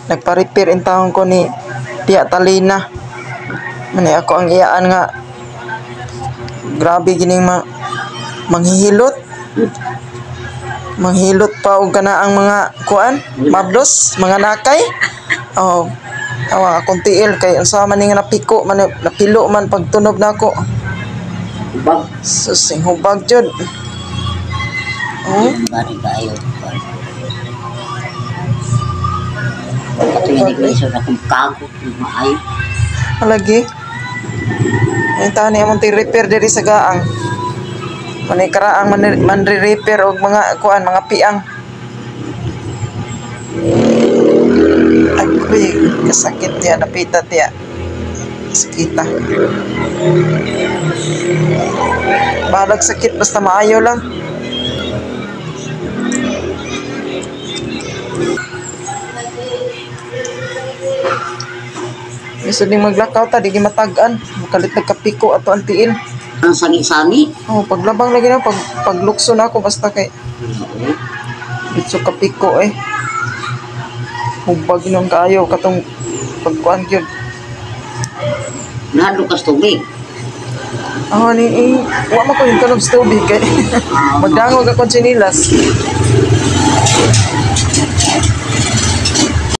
Nagpa-repair intawon ko ni Tia Talina. Mani ako ang iyaan nga grabe gining manghihilot. Manghilot pa og kana ang mga kuan, mablos, mga nakay. Oh, awa akong tiil kay unsa man ni nga napiko man, napilo man pagtunob nako. Bag. Susing hubag jud. Oh, Bari kayo. Kato yung iglesia na kung kago, maayo. Lagi. Ay tani among ti-repair diri sa gaang. Manay karaang man manre-repair og mga kuan, mga piang. Agoy, kasakit tiya, napita tiya. Sakita. Balag sakit basta maayo lang. Bisod ning maglakaw ta, di gimatag-an. Makalit nagkapiko ato ang tiil. Ang sangi-sangi. Oh, paglabang lagi na pag paglukso na ako basta kay bitso kapiko eh. Hubag nung kaayo katong pagkuan gyud. Nahadlok kas tubig. Ah, ni eh, wa man ko yung tunog sa tubig kay magdangog akong tsinilas.